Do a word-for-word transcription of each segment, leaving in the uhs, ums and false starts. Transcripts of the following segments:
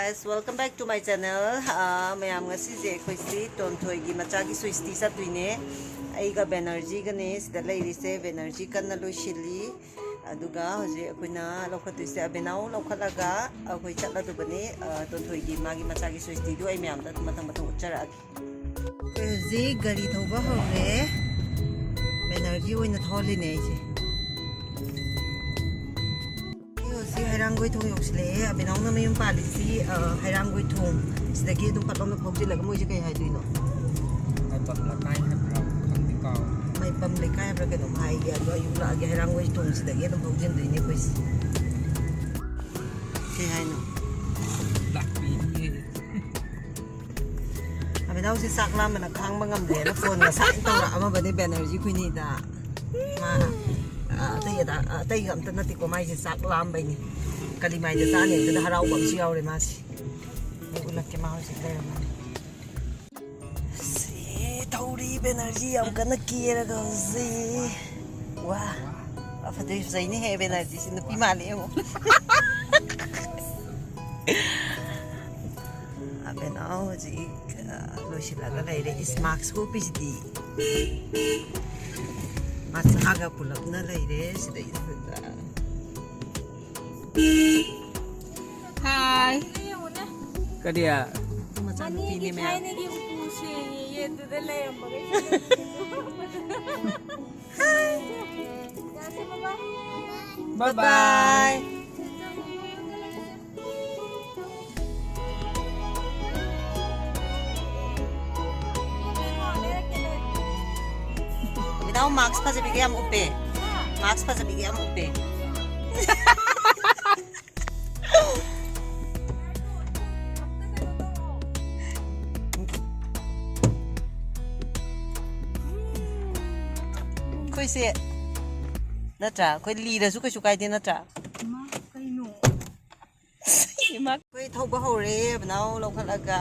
Yes, welcome back to my channel. ꯑꯥ, ꯃꯌꯥꯝ, ꯉꯁꯤꯁꯦ ꯑꯩꯈꯣꯏꯁꯤ ꯇꯣꯟꯊꯣꯏꯒꯤ ꯃꯆꯥꯒꯤ ꯁ꯭ꯋꯤꯁꯇꯤ ꯆꯠꯇꯣꯏꯅꯦ꯫ ꯑꯩꯒ ꯕꯦꯅꯔꯖꯤꯒꯅꯦ ꯁꯤꯗ ꯂꯩꯔꯤꯁꯦ꯫ ꯕꯦꯅꯔꯖꯤ ꯀꯟꯅ ꯂꯣꯏꯁꯤꯜꯂꯤ꯫ ꯑꯗꯨꯒ ꯍꯧꯖꯤꯛ ꯑꯩꯈꯣꯏꯅ ꯂꯧꯈꯠꯇꯣꯏꯁꯦ ꯑꯕꯦꯅꯥꯎ ꯂꯧꯈꯠꯂꯒ ꯑꯩꯈꯣꯏ ꯆꯠꯂꯗꯕꯅꯤ꯫ ꯑꯥ, ꯇꯣꯟꯊꯣꯏꯒꯤ ꯃꯥꯒꯤ ꯃꯆꯥꯒꯤ ꯁ꯭ꯋꯤꯁꯇꯤꯗꯨ ꯑꯩ ꯃꯌꯥꯝꯗ ꯃꯊꯪ ꯃꯊꯪ ꯎꯠꯆꯔꯛꯑꯒꯦ꯫ ꯑꯩꯈꯣꯏ ꯍꯧꯖꯤꯛ ꯒꯥꯔꯤ ꯊꯧꯕ ꯍꯧꯔꯦ꯫ ꯕꯦꯅꯔꯖꯤ ꯑꯣꯏꯅ ꯊꯧꯍꯜꯂꯤꯅꯦ ꯑꯩꯁꯦ꯫ ꯑꯩ ꯍꯧꯖꯤꯛ ꯍꯩꯔꯥꯡꯒꯣꯏ ꯊꯣꯡ ꯌꯧꯁꯤꯜꯂꯛꯑꯦ꯫ ꯑꯕꯦꯅꯥꯎꯅ ꯃꯌꯨꯝ ꯄꯥꯜꯂꯤꯁꯤ, ꯑ, ꯍꯩꯔꯥꯡꯒꯣꯏ ꯊꯣꯡ꯫ ꯁꯤꯗꯒꯤ ꯑꯗꯨꯝ ꯐꯠ ꯂꯥꯎꯅ ꯐꯥꯎꯖꯤꯜꯂꯒ ꯃꯣꯏꯁꯦ ꯀꯩ ꯍꯥꯏꯗꯣꯏꯅꯣ? ꯃꯥꯏꯄꯝ ꯂꯩꯀꯥꯏ ꯍꯥꯏꯕ꯭ꯔꯥ? ꯈꯪꯗꯦ, ꯀꯥꯎꯔꯦ꯫ ꯃꯥꯏꯄꯝ ꯂꯩꯀꯥꯏ ꯍꯥꯏꯕ꯭ꯔꯥ ꯀꯩꯅꯣꯝ ꯍꯥꯏꯒꯦ꯫ ꯑꯗꯣ ꯑꯩ ꯌꯨꯝꯂꯛꯑꯒꯦ꯫ ꯍꯩꯔꯥꯡꯒꯣꯏ ꯊꯣꯡꯁꯤꯗꯒꯤ ꯑꯗꯨꯝ ꯐꯥꯎꯖꯤꯟꯗꯣꯏꯅꯦ ꯑꯩꯈꯣꯏꯁꯦ꯫ ꯀꯩ ꯍꯥꯏꯅꯣ? ꯂꯥꯛꯄꯤꯔꯤꯌꯦ꯫ ꯑꯕꯤꯅꯥꯎꯁꯦ ꯆꯥꯛ ꯂꯥꯝꯕꯅ ꯈꯥꯡꯕ ꯉꯝꯗ꯭ꯔꯦꯅ ꯐꯣꯟ ꯉꯁꯥꯏ ꯇꯧꯔꯛꯑꯝꯃꯕꯅꯦ ꯕꯦꯅꯔꯖꯤ ꯑꯩꯈꯣꯏꯅꯤꯗ꯫ ꯃꯥ, ꯑ, ꯑꯇꯩ ꯑꯗꯥ, ꯑ, ꯑꯇꯩꯒ ꯑꯝꯇ ꯅꯠꯇꯦꯀꯣ, ꯃꯥꯏꯁꯦ ꯆꯥꯛ ꯂꯥꯝꯕꯩꯅꯤ꯫ ꯀꯂꯤꯃꯥꯏꯗ ꯆꯥꯅꯤ ꯑꯗꯨꯗ ꯍꯔꯥꯎꯕ ꯑꯃꯁꯨ ꯌꯥꯎꯔꯦ ꯃꯥꯁꯦ꯫ ꯑꯩ ꯎꯠꯂꯛꯀꯦ, ꯃꯥ ꯍꯧꯖꯤꯛ ꯂꯩꯔꯝꯃꯅꯤ꯫ ꯁꯤ ꯊꯧꯔꯤ ꯕꯦꯅꯔꯖꯤ ꯌꯥꯝ ꯀꯟꯅ ꯀꯦꯔꯒ ꯍꯧꯖꯤꯛ꯫ ꯋꯥ꯫ ꯋꯥ, ꯐꯖꯩ, ꯐꯖꯩꯅꯦꯍꯦ ꯕꯦꯅꯔꯖꯤꯁꯤ, ꯅꯨꯄꯤ ꯃꯥꯜꯂꯦ ꯌꯦꯡꯉꯣ꯫ ꯑꯕꯦꯅꯥꯎ ꯍꯧꯖꯤꯛ, ꯑ, ꯂꯣꯏꯁꯤꯜꯂꯒ ꯂꯩꯔꯦ꯫ ꯏꯁ, ꯃꯥꯛꯁ ꯎꯞꯄꯤꯁꯤꯗꯤ꯫ ꯃꯆꯥꯒ ꯄꯨꯂꯞꯅ ꯂꯩꯔꯦ ꯁꯤꯗꯩꯁꯤꯗ꯫ ꯍꯥꯏ꯫ ꯀꯔꯤ? ꯃꯆꯥꯅꯨꯄꯤꯅꯦ ꯃꯌꯥꯝ꯫ ꯊꯥꯏꯅꯒꯤ ꯎꯄꯨ ꯁꯦꯡꯉꯤꯌꯦ, ꯑꯗꯨꯗ ꯂꯩꯔꯝꯕꯒꯩ꯫ Bye bye. ꯕꯤꯅꯥꯎ, ꯃꯥꯛꯁ ꯐꯖꯕꯤꯒ ꯌꯥꯝ ꯎꯞꯄꯦ꯫ ꯃꯥꯛꯁ ꯐꯖꯕꯤꯒ ꯌꯥꯝ ꯎꯞꯄꯦ꯫ ꯑꯩꯈꯣꯏꯁꯦ ꯅꯠꯇ꯭ꯔꯥ? ꯑꯩꯈꯣꯏ ꯂꯤꯔꯁꯨ ꯀꯩꯁꯨ ꯀꯥꯏꯗꯦ ꯅꯠꯇ꯭ꯔꯥ? ꯏꯃꯥ, ꯀꯩꯅꯣ? ꯏꯃꯥ꯫ ꯑꯩꯈꯣꯏ ꯊꯧꯕ ꯍꯧꯔꯦ, ꯕꯤꯅꯥꯎ ꯂꯧꯈꯠꯂꯒ꯫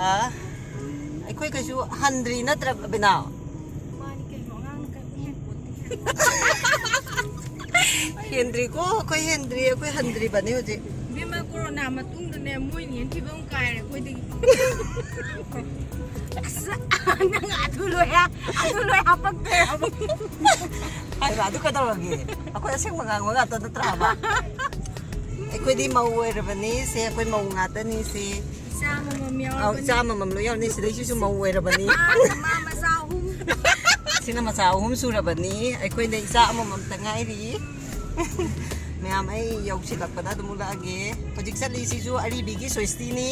ꯑꯩꯈꯣꯏ ꯀꯩꯁꯨ ꯍꯟꯗ꯭ꯔꯤ ꯅꯠꯇ꯭ꯔꯥ, ꯕꯤꯅꯥꯎ? ꯃꯥꯅꯤ ꯀꯩꯅꯣ, ꯑꯉꯥꯡꯅ ꯀꯩꯝꯇ ꯍꯦꯟꯄꯣꯠꯇꯦ꯫ ꯍꯦꯟꯗ꯭ꯔꯤꯀꯣ, ꯑꯩꯈꯣꯏ ꯍꯦꯟꯗ꯭ꯔꯤ, ꯑꯩꯈꯣꯏ ꯍꯟꯗ꯭ꯔꯤꯕꯅꯤ ꯍꯧꯖꯤꯛ꯫ ꯏꯕꯦꯝꯃ, ꯀꯣꯔꯣꯅꯥ ꯃꯇꯨꯡꯗꯅꯦ, ꯃꯣꯏꯅ ꯍꯦꯟꯅ ꯐꯤꯕꯝ ꯀꯥꯏꯔꯦ ꯑꯩꯈꯣꯏꯗꯒꯤ꯫ ꯑꯁ, ꯅꯪ ꯑꯗꯨ ꯂꯣꯏ ꯍꯥ-, ꯑꯗꯨ ꯂꯣꯏ ꯍꯥꯄꯛꯇꯣꯏꯔꯕ? ꯍꯥꯏꯕ ꯑꯗꯨ ꯀꯩꯗꯧꯔꯒꯦ? ꯑꯩꯈꯣꯏ ꯑꯁꯦꯡꯕ ꯉꯥꯡꯕ ꯉꯥꯛꯇ ꯅꯠꯇ꯭ꯔꯥꯕ? ꯑꯩꯈꯣꯏꯗꯤ ꯃꯧ ꯑꯣꯏꯔꯕꯅꯤ ꯁꯦ, ꯑꯩꯈꯣꯏ ꯃꯧ ꯉꯥꯛꯇꯅꯤ ꯁꯦ꯫ ꯏꯆꯥ ꯑꯃꯃꯝ ꯑꯧ, ꯌꯥꯎꯔꯕꯅꯤ꯫ ꯏꯆꯥ ꯑꯃꯃꯝ ꯂꯣꯏ ꯌꯥꯎꯔꯅꯤ꯫ ꯁꯤꯗꯩꯁꯤꯁꯨ ꯃꯧ ꯑꯣꯏꯔꯕꯅꯤ꯫ ꯃꯥꯅ ꯃꯥ ꯃꯆꯥ ꯑꯍꯨꯝ꯫ ꯁꯤꯅ ꯃꯆꯥ ꯑꯍꯨꯝ ꯁꯨꯔꯕꯅꯤ꯫ ꯑꯩꯈꯣꯏꯅ ꯏꯆꯥ ꯑꯃꯃꯝꯇ ꯉꯥꯏꯔꯤ꯫ ꯃꯌꯥꯝ, ꯑꯩ ꯌꯧꯁꯤꯜꯂꯛꯄꯗ ꯑꯗꯨꯝ ꯎꯠꯂꯛꯑꯒꯦ꯫ ꯍꯧꯖꯤꯛ ꯆꯠꯂꯤꯁꯤꯁꯨ ꯑꯔꯤꯕꯤꯒꯤ ꯁ꯭ꯋꯦꯁꯇꯤꯅꯤ꯫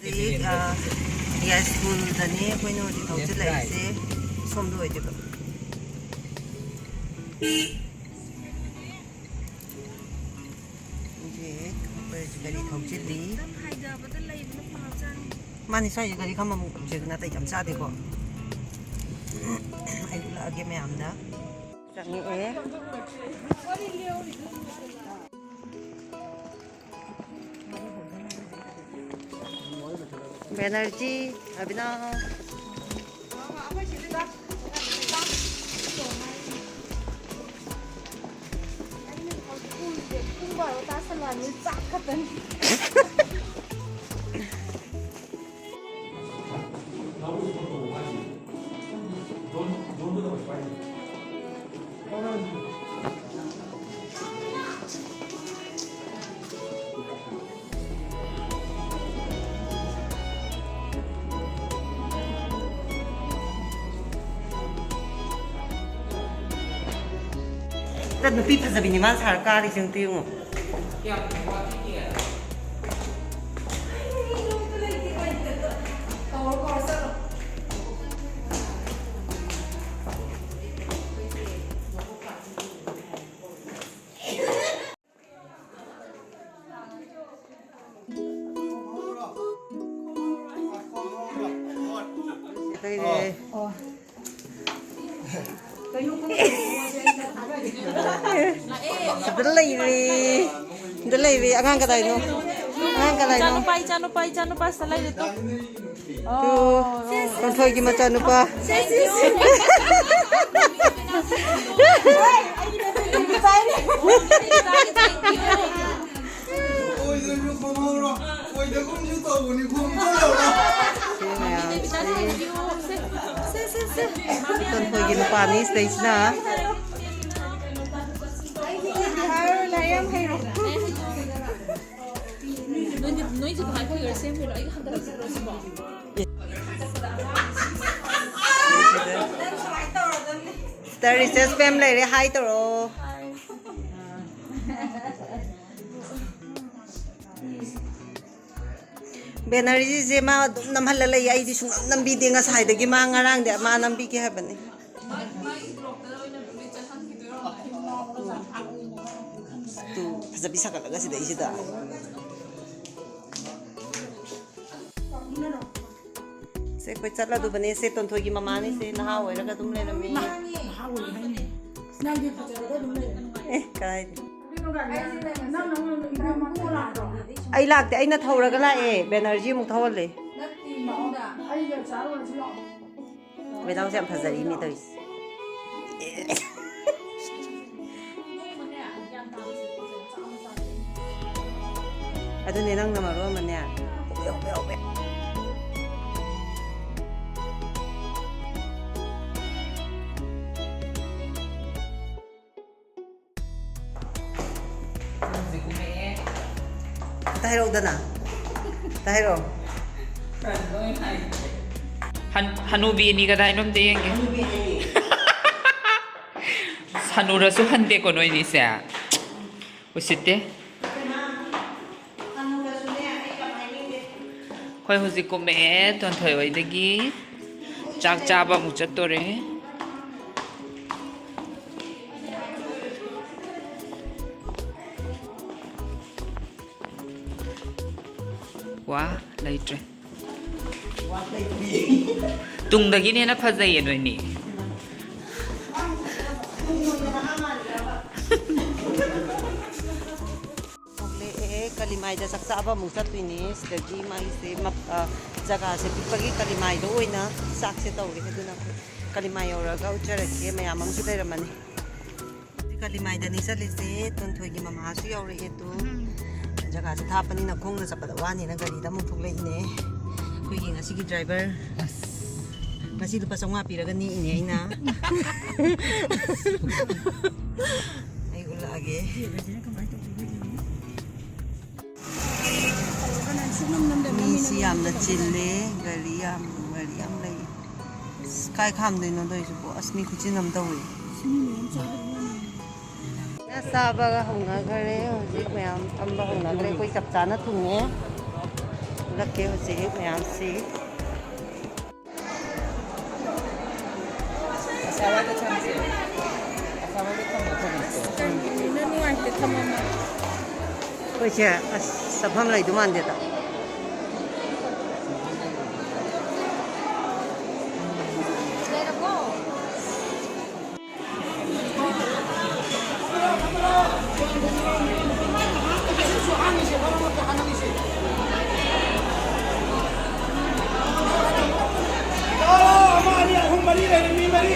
ꯍꯧꯖꯤꯛ, ꯑ, ꯌꯥꯏꯁ꯭ꯀꯨꯜꯗꯅꯤ ꯑꯩꯈꯣꯏꯅ ꯍꯧꯖꯤꯛ ꯊꯧꯖꯤꯜꯂꯛꯏꯁꯦ꯫ ꯁꯣꯝꯗ ꯑꯣꯏꯗꯣꯏꯕ꯫ ꯍꯧꯖꯤꯛ ꯑꯩꯈꯣꯏ ꯒꯥꯔꯤ ꯊꯧꯖꯤꯜꯂꯤ꯫ ꯈꯤꯇꯪ ꯍꯥꯏꯊꯕꯗ ꯂꯩꯕꯅ ꯐꯕꯖꯥꯠꯅꯤ꯫ ꯃꯥꯅꯤ, ꯁ꯭ꯋꯥꯏꯁꯦ ꯒꯥꯔꯤ ꯈꯥꯝꯕꯝ ꯁꯦ ꯅꯥꯇꯩ ꯌꯥꯝ ꯆꯥꯗꯦꯀꯣ꯫ ꯑꯩ ꯎꯠꯂꯛꯑꯒꯦ ꯃꯌꯥꯝꯗ꯫ ꯆꯪꯉꯛꯑꯦ꯫ ꯕꯦꯅꯔꯖꯤ, ꯑꯕꯤꯅꯥꯁ꯫ ꯄꯨꯡ ꯕꯥꯔꯣ ꯇꯥꯁꯜꯂꯛꯑꯕꯅꯤ, ꯆꯥꯛ ꯈꯛꯇꯅꯤ꯫ ꯅꯨꯄꯤ ꯐꯖꯕꯤꯅꯤ ꯃꯥꯅ ꯁꯥꯔ ꯀꯥꯔꯤꯁꯦ ꯑꯝꯇ ꯌꯦꯡꯉꯣ꯫ ꯂꯩꯔꯦ꯫ ꯁꯤꯗ ꯂꯩꯔꯦ꯫ ꯁꯤꯗ ꯂꯩꯔꯦ꯫ ꯑꯉꯥꯡ ꯀꯗꯥꯏꯅꯣ? ꯑꯉꯥꯡ ꯀꯗꯥꯏꯅꯣ? ꯏꯆꯥꯅꯨꯄꯥ, ꯏꯆꯥꯅꯨꯄꯥ, ꯏꯆꯥꯅꯨꯄꯥ ꯁꯤꯗ ꯂꯩꯔꯦ ꯇꯨ꯫ ꯇꯨ꯫ ꯀꯥꯟꯊꯣꯏꯒꯤ ꯃꯆꯥꯅꯨꯄꯥ꯫ ꯁꯤ ꯃꯌꯥꯝꯁꯦ ꯇꯣꯟꯊꯣꯏꯒꯤ ꯅꯨꯄꯥꯅꯤ ꯁꯤꯗꯩꯁꯤꯅ꯫ ꯅꯣꯏꯗꯤ, ꯅꯣꯏꯁꯨ ꯀꯃꯥꯏꯅ ꯐꯤꯒꯔ ꯁꯦꯝꯗꯣꯏꯅꯣ? ꯑꯩꯒ ꯍꯟꯊꯔꯛꯈꯤꯗ꯭ꯔꯣ ꯁꯤꯕꯣ? ꯁꯤꯗ ꯔꯤꯁꯦꯁ ꯃꯦꯝ ꯂꯩꯔꯦ, ꯍꯥꯏ ꯇꯧꯔꯛꯑꯣ꯫ ꯕꯦꯅꯔꯖꯤꯁꯦ ꯃꯥ ꯑꯗꯨꯝ ꯅꯝꯍꯜꯂ ꯂꯩꯌꯦ꯫ ꯑꯩꯗꯤ ꯁꯨꯡꯅꯝ ꯅꯝꯕꯤꯗꯦ꯫ ꯉꯁꯥꯏꯗꯒꯤ ꯃꯥ, ꯉꯔꯥꯡꯗꯤ ꯃꯥ ꯅꯝꯕꯤꯒꯦ ꯍꯥꯏꯕꯅꯤ꯫ ꯇꯨ, ꯐꯖꯕꯤ ꯁꯥꯒꯠꯂꯒ ꯁꯤꯗꯩꯁꯤꯗ꯫ ꯁꯦ, ꯑꯩꯈꯣꯏ ꯆꯠꯂꯗꯨꯕꯅꯦ꯫ ꯁꯦ, ꯇꯣꯟꯊꯣꯏꯒꯤ ꯃꯃꯥꯅꯤ꯫ ꯁꯦ, ꯅꯍꯥ ꯑꯣꯏꯔꯒ ꯑꯗꯨꯝ ꯂꯩꯔꯝꯃꯤ꯫ ꯅꯍꯥ ꯑꯣꯏ ꯍꯥꯏꯅꯦ꯫ ꯅꯪꯗꯤ ꯐꯖꯔꯒ ꯑꯗꯨꯝ ꯂꯩꯔꯝꯃꯤ꯫ ꯑꯦ, ꯀꯗꯥꯏꯗ? ꯅꯪ, ꯅꯪ, ꯅꯪ, ꯅꯪ ꯏꯕꯦꯝꯃ ꯂꯥꯛꯇ꯭ꯔꯣ? ꯑꯩ ꯂꯥꯛꯇꯦ, ꯑꯩꯅ ꯊꯧꯔꯒ ꯂꯥꯛꯑꯦ꯫ ꯕꯦꯅꯔꯖꯤ ꯑꯃꯨꯛ ꯊꯧꯍꯜꯂꯦ꯫ ꯅꯠꯇꯦ, ꯃꯥ ꯑꯩꯒ ꯆꯥꯔꯨꯔꯁꯤ ꯂꯥꯛꯑꯣ꯫ ꯕꯦꯅꯥꯎꯁꯦ ꯌꯥꯝ ꯐꯖꯔꯤ ꯃꯤ ꯇꯧꯔꯤꯁꯦ꯫ ꯑꯗꯨꯅꯦ ꯅꯪꯅ ꯃꯔꯣꯟ ꯑꯃꯅꯦ꯫ ꯍꯧꯖꯤꯛ ꯀꯨꯝꯃꯛꯑꯦ꯫ ꯑꯝꯇ ꯍꯥꯏꯔꯛꯎꯗꯅ꯫ ꯑꯝꯇ ꯍꯥꯏꯔꯛꯑꯣ꯫ ꯍꯟ-, ꯍꯅꯨꯕꯤ ꯑꯅꯤ ꯀꯗꯥꯏꯅꯣ ꯑꯝꯇ ꯌꯦꯡꯒꯦ꯫ ꯍꯅꯨꯔꯁꯨ ꯍꯟꯗꯦꯀꯣ ꯅꯣꯏꯅꯤꯁꯦ꯫ ꯎꯁꯤꯠꯇꯦ꯫ ꯑꯩꯈꯣꯏ ꯍꯧꯖꯤꯛ ꯀꯨꯝꯃꯛꯑꯦ ꯇꯣꯟꯊꯣꯏ ꯍꯣꯏꯗꯒꯤ꯫ ꯆꯥꯛ ꯆꯥꯕ ꯑꯃꯨꯛ ꯆꯠꯇꯣꯔꯦ꯫ ꯋꯥ ꯂꯩꯇ꯭ꯔꯦ꯫ ꯇꯨꯡꯗꯒꯤꯅ ꯍꯦꯟꯅ ꯐꯖꯩꯌꯦ ꯅꯣꯏꯅꯤ꯫ ꯊꯣꯛꯂꯛꯑꯦ, ꯀꯂꯤꯃꯥꯏꯗ ꯆꯥꯛ ꯆꯥꯕ ꯑꯃꯨꯛ ꯆꯠꯇꯣꯏꯅꯦ꯫ ꯁꯤꯗꯒꯤ ꯃꯥꯒꯤꯁꯦ ꯃꯞ-, ꯑ, ꯖꯒꯥꯁꯦ ꯄꯤꯛꯄꯒꯤ ꯀꯂꯤꯃꯥꯏꯗ ꯑꯣꯏꯅ ꯆꯥꯛꯁꯦ ꯇꯧꯔꯦ꯫ ꯑꯗꯨꯅ ꯑꯩꯈꯣꯏ ꯀꯂꯤꯃꯥꯏ ꯌꯧꯔꯒ ꯎꯠꯆꯔꯛꯀꯦ꯫ ꯃꯌꯥꯝ ꯑꯃꯁꯨ ꯂꯩꯔꯝꯃꯅꯤ꯫ ꯀꯂꯤꯃꯥꯏꯗꯅꯤ ꯆꯠꯂꯤꯁꯦ꯫ ꯇꯣꯟꯊꯣꯏꯒꯤ ꯃꯃꯥꯁꯨ ꯌꯧꯔꯛꯑꯦ ꯇꯨ꯫ ꯎꯝ꯫ ꯖꯒꯥꯁꯦ ꯊꯥꯞꯄꯅꯤꯅ ꯈꯣꯡꯅ ꯆꯠꯄꯗ ꯋꯥꯅꯤꯅ ꯒꯥꯔꯤꯗ ꯑꯃꯨꯛ ꯊꯣꯛꯂꯛꯏꯅꯦ꯫ ꯑꯩꯈꯣꯏꯒꯤ ꯉꯁꯤꯒꯤ ꯗ꯭ꯔꯥꯏꯚꯔ, ꯉꯁꯤ ꯂꯨꯄꯥ ꯆꯥꯝꯃꯉꯥ ꯄꯤꯔꯒ ꯅꯦꯛꯏꯅꯦ ꯑꯩꯅ꯫ ꯑꯩ ꯎꯠꯂꯛꯑꯒꯦ꯫ ꯃꯤꯁꯤ ꯌꯥꯝꯅ ꯆꯤꯜꯂꯦ, ꯒꯥꯔꯤ ꯌꯥꯝ, ꯒꯥꯔꯤ ꯌꯥꯝ ꯂꯩ꯫ ꯑꯁ, ꯀꯥꯏ ꯈꯥꯝꯗꯣꯏꯅꯣ ꯇꯧꯔꯤꯁꯤꯕꯣ? ꯑꯁ, ꯃꯤ ꯈꯨꯆꯤꯟ ꯑꯃ ꯇꯧꯋꯦ꯫ ꯆꯥꯛ ꯆꯥꯕꯒ ꯍꯧꯅꯈ꯭ꯔꯦ ꯍꯧꯖꯤꯛ, ꯃꯌꯥꯝ ꯐꯝꯕ ꯍꯧꯅꯈ꯭ꯔꯦ꯫ ꯑꯩꯈꯣꯏ ꯆꯞ ꯆꯥꯅ ꯊꯨꯡꯉꯦ꯫ ꯎꯠꯂꯛꯀꯦ ꯍꯧꯖꯤꯛ ꯃꯌꯥꯝꯁꯤ꯫ ꯀꯔꯤꯅꯣ ꯅꯨꯡꯉꯥꯏꯇꯦ, ꯊꯝꯃꯝꯃꯣ꯫ ꯑꯩꯈꯣꯏꯁꯦ ꯑꯁ ꯆꯠꯐꯝ ꯂꯩꯗꯧ ꯃꯥꯟꯗꯦꯗ꯫ ꯑꯃ, ꯑꯅꯤ, ꯑꯍꯨꯝ, ꯃꯔꯤ ꯂꯩꯔꯦ, ꯃꯤ ꯃꯔꯤ꯫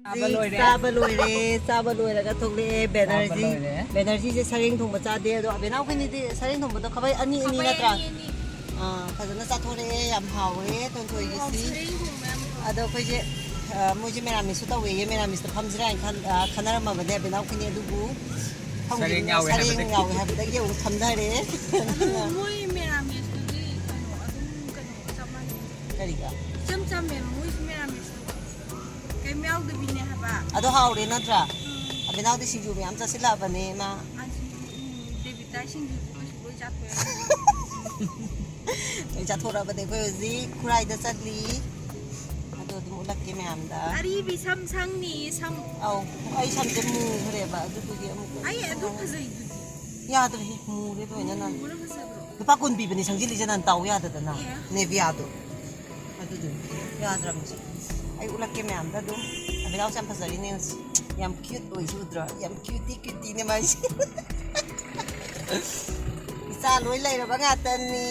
ꯆꯥꯕ ꯂꯣꯏꯔꯦ꯫ ꯆꯥꯕ ꯂꯣꯏꯔꯦ꯫ ꯆꯥꯕ ꯂꯣꯏꯔꯒ ꯊꯣꯛꯂꯛꯑꯦ꯫ ꯆꯥꯕ ꯕꯦꯅꯔꯖꯤ, ꯂꯣꯏꯔꯦ꯫ ꯕꯦꯅꯔꯖꯤꯁꯦ ꯁꯔꯦꯡ ꯊꯣꯡꯕ ꯆꯥꯗꯦ꯫ ꯑꯗꯣ ꯑꯕꯦꯅꯥ ꯑꯩꯈꯣꯏꯅꯤꯗꯤ ꯁꯔꯦꯡ ꯊꯣꯡꯕꯗꯣ ꯈꯥꯕꯩ ꯑꯅꯤ ꯑꯅꯤ ꯈꯥꯕꯩ ꯅꯠꯇ꯭ꯔꯥ? ꯑꯅꯤ ꯑꯅꯤ꯫ ꯑꯥ, ꯐꯖꯅ ꯆꯥꯊꯣꯔꯛꯑꯦ꯫ ꯌꯥꯝ ꯍꯥꯎꯋꯦ ꯊꯣꯏꯊꯣꯏꯒꯤꯁꯤ꯫ ꯁꯔꯦꯡ ꯊꯣꯡꯕ ꯌꯥꯝ ꯍꯥꯎꯋꯦ꯫ ꯑꯗꯣ ꯑꯩꯈꯣꯏꯁꯦ, ꯑ, ꯃꯣꯏꯁꯦ ꯃꯦꯔꯥꯃꯤꯁꯁꯨ ꯇꯧꯋꯦꯌꯦ꯫ ꯃꯦꯔꯥꯃꯤꯁꯁꯨ ꯐꯝꯁꯤꯔꯥ ꯍꯥꯏꯅ ꯈꯟ-, ꯑ, ꯈꯟꯅꯔꯝꯃꯕꯅꯦ ꯑꯕꯦꯅꯥ ꯑꯩꯈꯣꯏꯅꯤ꯫ ꯑꯗꯨꯕꯨ ꯐꯝꯈꯤꯕ-, ꯁꯔꯦꯡ ꯌꯥꯎꯋꯦ ꯁꯔꯦꯡ ꯍꯥꯏꯕꯗꯒꯤ꯫ ꯌꯥꯎꯋꯦ ꯍꯥꯏꯕꯗꯒꯤ ꯑꯃꯨꯛ ꯐꯝꯊꯔꯦ꯫ ꯑꯗꯨ ꯃꯣꯏ ꯃꯦꯔꯥꯃꯤꯁꯇꯨꯗꯤ ꯀꯩꯅꯣ, ꯑꯗꯨꯝ ꯀꯩꯅꯣ ꯆꯞ ꯃꯥꯟꯅꯩ꯫ ꯀꯔꯤꯒ? ꯏꯆꯝ ꯆꯝꯃꯦꯕ ꯃꯣꯏꯁꯨ ꯃꯦꯔꯥꯃꯤꯁꯇꯨ꯫ ꯀꯩꯝ ꯌꯥꯎꯗꯕꯤꯅꯦ ꯍꯥꯏꯕ꯫ ꯑꯗꯣ ꯍꯥꯎꯔꯦ ꯅꯠꯇ꯭ꯔꯥ? ꯎꯝ꯫ ꯑꯕꯦꯅꯥꯎꯗꯤ ꯁꯤꯡꯖꯨ ꯃꯌꯥꯝ ꯆꯥꯁꯤꯜꯂꯛꯑꯕꯅꯦ ꯃꯥ꯫ ꯑꯁ, ꯎꯝ, ꯗꯦꯕꯤꯇꯥ ꯁꯤꯡꯖꯨꯗꯨ ꯀꯩꯁꯨ ꯂꯣꯏ ꯆꯥꯊꯣꯛꯑꯦ꯫ ꯂꯣꯏ ꯆꯥꯊꯣꯔꯛꯑꯕꯅꯦ꯫ ꯑꯩꯈꯣꯏ ꯍꯧꯖꯤꯛ ꯈꯨꯔꯥꯏꯗ ꯆꯠꯂꯤ꯫ ꯑꯗꯣ ꯑꯗꯨꯝ ꯎꯠꯂꯛꯀꯦ ꯃꯌꯥꯝꯗ꯫ ꯑꯔꯤꯕꯤ ꯁꯝ ꯁꯪꯅꯤ ꯁꯝ꯫ ꯑꯧ, ꯑꯩ ꯁꯝꯁꯦ ꯃꯨꯈ꯭ꯔꯦꯕ ꯑꯗꯨꯗꯨꯒꯤ ꯑꯃꯨꯛ ꯑꯩ ꯑꯗꯨ ꯐꯖꯩꯗꯨꯗꯤ꯫ ꯌꯥꯗ꯭ꯔꯦ, ꯃꯨꯔꯦ ꯂꯣꯏꯅ ꯅꯪ꯫ ꯃꯨꯕꯅ ꯐꯖꯕ꯭ꯔꯣ? ꯂꯨꯄꯥ ꯀꯨꯟ ꯄꯤꯕꯅꯦ ꯁꯪꯖꯤꯜꯂꯤꯁꯦ ꯅꯪ ꯇꯥꯎ ꯌꯥꯗꯗꯅ꯫ ꯑꯦ꯫ ꯅꯦꯕꯤꯌꯥꯗꯣ꯫ ꯑꯗꯨꯗꯨꯅꯤ ꯌꯥꯗ꯭ꯔꯕꯅꯤꯁꯦ꯫ ꯑꯩ ꯎꯠꯂꯛꯀꯦ ꯃꯌꯥꯝꯗ ꯑꯗꯨꯝ꯫ ꯑꯕꯤꯅꯥꯎꯁꯦ ꯌꯥꯝ ꯐꯖꯔꯤꯅꯦ ꯉꯁꯤ꯫ ꯌꯥꯝ ꯀ꯭ꯌꯨꯠ ꯑꯣꯏꯁꯤ ꯎꯗ꯭ꯔꯣ? ꯌꯥꯝ ꯀ꯭ꯌꯨꯇꯤ ꯀ꯭ꯌꯨꯇꯤꯅꯦ ꯃꯥꯏꯁꯦ꯫ ꯏꯆꯥ ꯂꯣꯏ ꯂꯩꯔꯕ ꯉꯥꯛꯇꯅꯤ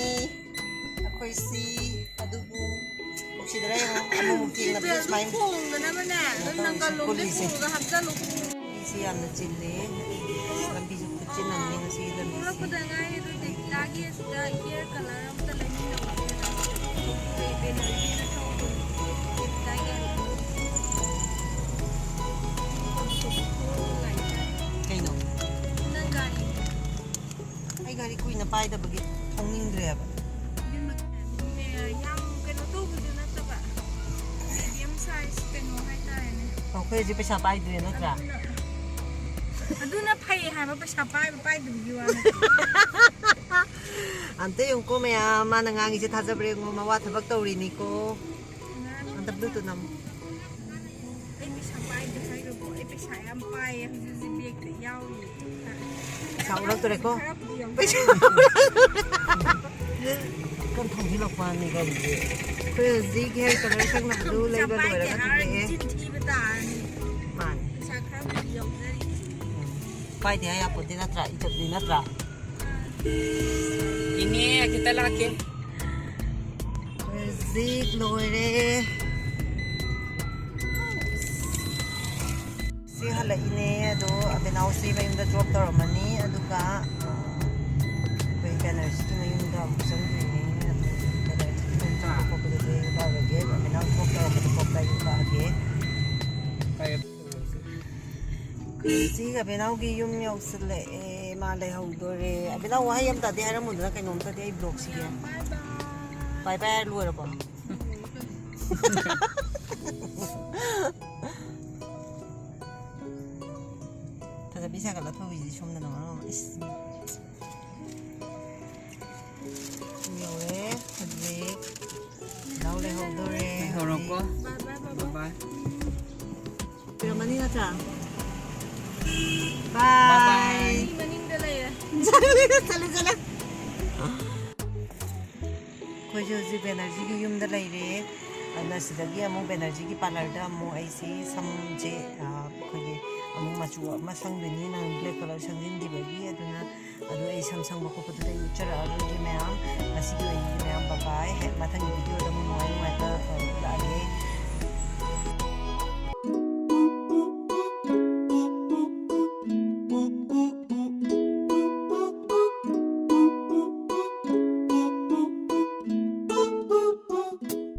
ꯑꯩꯈꯣꯏꯁꯤ꯫ ꯑꯗꯨꯕꯨ ꯅꯨꯡꯁꯤꯗ꯭ꯔꯥ ꯌꯦꯡꯉꯣ, ꯑꯃꯨꯛꯃꯨꯛ ꯊꯦꯡꯅꯕꯗ ꯁꯨꯃꯥꯏꯅ ꯈꯣꯡꯗꯅꯕꯅꯦ ꯑꯗꯨꯝ ꯅꯪꯒꯜꯂꯣꯝꯗ ꯀꯨꯂꯤꯁꯦ꯫ ꯊꯣꯡꯉꯒ ꯍꯥꯞꯆꯜꯂꯨ꯫ ꯃꯤꯁꯤ ꯌꯥꯝꯅ ꯆꯤꯜꯂꯦ꯫ ꯂꯝꯕꯤꯁꯨ ꯈꯨꯠꯆꯤꯟ ꯑꯃꯅꯤ ꯉꯁꯤꯒꯤ ꯂꯝꯕꯤꯁꯦ꯫ ꯊꯣꯛꯂꯛꯄꯗ ꯉꯥꯏꯔꯤ ꯑꯗꯨ ꯗꯦꯕꯤꯇꯥꯒꯤ ꯑꯁꯤꯗ ꯍꯤꯌꯔ ꯀꯂꯔ ꯑꯝꯇ ꯂꯩꯃꯤꯟꯅꯧꯁꯦꯅ ꯕꯦꯅꯔꯒꯤꯗ ꯊꯧꯔꯤ꯫ ꯗꯦꯕꯤꯇꯥꯒꯤ ꯒꯥꯔꯤ꯫ ꯀꯩꯅꯣ? ꯅꯪ ꯒꯥꯔꯤ꯫ ꯑꯩ ꯒꯥꯔꯤ ꯀꯨꯏꯅ ꯄꯥꯏꯗꯕꯒꯤ ꯊꯧꯅꯤꯡꯗ꯭ꯔꯦꯕ꯫ ꯌꯥꯝ ꯀꯩꯅꯣ ꯇꯧꯕꯁꯨ ꯅꯠꯇꯕ, ꯃꯤꯗꯤꯌꯝ ꯁꯥꯏꯖ ꯀꯩꯅꯣ ꯍꯥꯏꯇꯥꯔꯦꯅꯦ꯫ ꯑꯩꯈꯣꯏ ꯍꯧꯖꯤꯛ ꯄꯩꯁꯥ ꯄꯥꯏꯗ꯭ꯔꯦ ꯅꯠꯇ꯭ꯔꯥ? ꯑꯗꯨꯅ, ꯑꯗꯨꯅ ꯐꯩ ꯍꯥꯏꯕ, ꯄꯩꯁꯥ ꯄꯥꯏꯕ ꯄꯥꯏꯗꯕꯒꯤ ꯋꯥ ꯅꯠꯇꯦ꯫ ꯑꯝꯇ ꯌꯦꯡꯉꯨꯀꯣ ꯃꯌꯥꯝ, ꯃꯥꯅ ꯉꯥꯡꯉꯤꯁꯦ ꯊꯥꯖꯕ꯭ꯔꯥ ꯌꯦꯡꯉꯣ, ꯃꯋꯥ ꯊꯕꯛ ꯇꯧꯔꯤꯅꯤꯀꯣ꯫ ꯑꯝꯇ ꯕ꯭ꯂꯨꯇꯨꯠ ꯅꯝꯃꯨ꯫ ꯑꯩ ꯄꯩꯁꯥ ꯄꯥꯏꯗꯦ ꯍꯥꯏꯔꯕꯣ? ꯑꯩ ꯄꯩꯁꯥ ꯌꯥꯝ ꯄꯥꯏꯌꯦ ꯍꯧꯖꯤꯛ ꯍꯧꯖꯤꯛ ꯕꯦꯒꯇ ꯌꯥꯎꯔꯤ꯫ ꯄꯩꯁꯥ ꯎꯔꯛꯇꯣꯔꯦꯀꯣ꯫ ꯈꯔꯕꯨꯗꯤ ꯌꯥꯎꯖꯩ꯫ ꯄꯩꯁꯥ ꯀꯟ ꯊꯧꯖꯤꯜꯂꯛꯄꯅꯤ ꯒꯥꯔꯤꯁꯦ꯫ ꯑꯩꯈꯣꯏ ꯍꯧꯖꯤꯛ ꯍꯤꯌꯔ ꯀꯂꯔ ꯁꯪꯅꯕꯗꯨ ꯄꯩꯁꯥ ꯂꯩꯕ ꯄꯥꯏꯗꯦ ꯂꯣꯏꯔꯒ ꯍꯥꯏꯔꯗꯤ ꯊꯣꯛꯂꯛꯑꯦ꯫ ꯆꯤꯟ ꯊꯤꯕ ꯇꯥꯔꯅꯤ꯫ ꯃꯥꯅꯤ꯫ ꯄꯩꯁꯥ ꯈꯔꯕꯨꯗꯤ ꯌꯥꯎꯖꯔꯤ꯫ ꯎꯝ꯫ ꯄꯥꯏꯗꯦ ꯍꯥꯏ ꯌꯥꯄꯣꯠꯇꯦ ꯅꯠꯇ꯭ꯔꯥ? ꯏꯖꯠꯅꯤ ꯅꯠꯇ꯭ꯔꯥ? ꯏꯅꯦ, ꯈꯤꯇ ꯂꯥꯛꯀꯦ꯫ ꯍꯧꯖꯤꯛ ꯂꯣꯏꯔꯦ꯫ ꯁꯤ ꯍꯜꯂꯛꯏꯅꯦ ꯑꯗꯣ ꯑꯕꯦꯅꯥꯎꯁꯤ ꯃꯌꯨꯝꯗ ꯗ꯭ꯔꯣꯞ ꯇꯧꯔꯝꯃꯅꯤ ꯑꯗꯨꯒ ꯑꯩꯈꯣꯏ ꯕꯦꯅꯔꯁꯤꯒꯤ ꯃꯌꯨꯝꯗ ꯑꯃꯨꯛ ꯆꯪꯗꯣꯏꯅꯦ꯫ ꯑꯗꯣ ꯕꯦꯅꯔꯁꯤꯒꯤ ꯃꯌꯨꯝ ꯆꯪꯕ ꯈꯣꯠꯄꯗꯗꯤ ꯇꯧꯔꯒꯦ꯫ ꯑꯕꯦꯅꯥꯎ ꯗ꯭ꯔꯣꯞ ꯇꯧꯔꯝꯕꯗ ꯗ꯭ꯔꯣꯞꯇ ꯑꯩ ꯎꯠꯂꯛꯑꯒꯦ꯫ ꯍꯧꯖꯤꯛ ꯑꯕꯦꯅꯥꯎꯒꯤ ꯌꯨꯝ ꯌꯧꯁꯤꯜꯂꯛꯑꯦ꯫ ꯃꯥ ꯂꯩꯍꯧꯗꯣꯔꯦ꯫ ꯑꯕꯦꯅꯥꯎ ꯋꯥꯍꯩ ꯑꯝꯇꯗꯤ ꯍꯥꯏꯔꯝꯃꯨꯗꯅ ꯀꯩꯅꯣꯝꯇꯗꯤ ꯑꯩ ꯕ꯭ꯂꯣꯛꯁꯤꯒꯦ꯫ ꯕꯥꯏ ꯕꯥꯏ ꯍꯥꯏꯔ ꯂꯣꯏꯔꯕꯣ? ꯐꯖꯕꯤ ꯁꯥꯒꯠꯂ ꯊꯧꯔꯤꯁꯤ ꯁꯣꯝꯗꯅ ꯃꯔꯣꯟ ꯑꯃ꯫ ꯏꯁ꯫ ꯌꯧꯔꯦ ꯍꯧꯖꯤꯛ꯫ ꯅꯥꯎ ꯂꯩꯍꯧꯗꯣꯔꯦ꯫ ꯂꯩꯍꯧꯔꯣꯀꯣ꯫ ꯕꯥꯏ ꯕꯥꯏ ꯀꯨꯏꯔꯝꯃꯅꯤ ꯅꯠꯇ꯭ꯔꯥ? Bye. ꯃꯅꯤꯡꯗ ꯂꯩꯔꯦ꯫ ꯆꯠꯂꯦ, ꯆꯠꯂꯦ꯫ ꯑꯩꯈꯣꯏꯁꯦ ꯍꯧꯖꯤꯛ ꯕꯦꯅꯔꯖꯤꯒꯤ ꯌꯨꯝꯗ ꯂꯩꯔꯦ꯫ ꯑꯗꯨꯅ ꯁꯤꯗꯒꯤ ꯑꯃꯨꯛ ꯕꯦꯅꯔꯖꯤꯒꯤ ꯄꯥꯔꯂꯔꯗ ꯑꯃꯨꯛ ꯑꯩꯁꯤ ꯁꯝꯁꯦ, ꯑ, ꯑꯩꯈꯣꯏꯒꯤ ꯑꯃꯨꯛ ꯃꯆꯨ ꯑꯃ ꯁꯪꯗꯣꯏꯅꯤ꯫ ꯅꯪ black colour ꯁꯪꯖꯤꯟꯈꯤꯕꯒꯤ꯫ ꯑꯗꯨꯅ ꯑꯗꯨ ꯑꯩ ꯁꯝ ꯁꯪꯕ ꯈꯣꯠꯄꯗꯨꯗ ꯑꯩ ꯎꯠꯆꯔꯛꯑꯔꯣꯏꯒꯦ ꯃꯌꯥꯝ꯫ ꯉꯁꯤꯒꯤ ꯑꯣꯏꯅꯗꯤ ꯃꯌꯥꯝ bye bye꯫ ꯍꯦꯛ ꯃꯊꯪꯒꯤ video ꯗ ꯑꯃꯨꯛ ꯅꯨꯡꯉꯥꯏ ꯅꯨꯡꯉꯥꯏꯕ, ꯑ, ꯎꯠꯂꯛꯑꯒꯦ꯫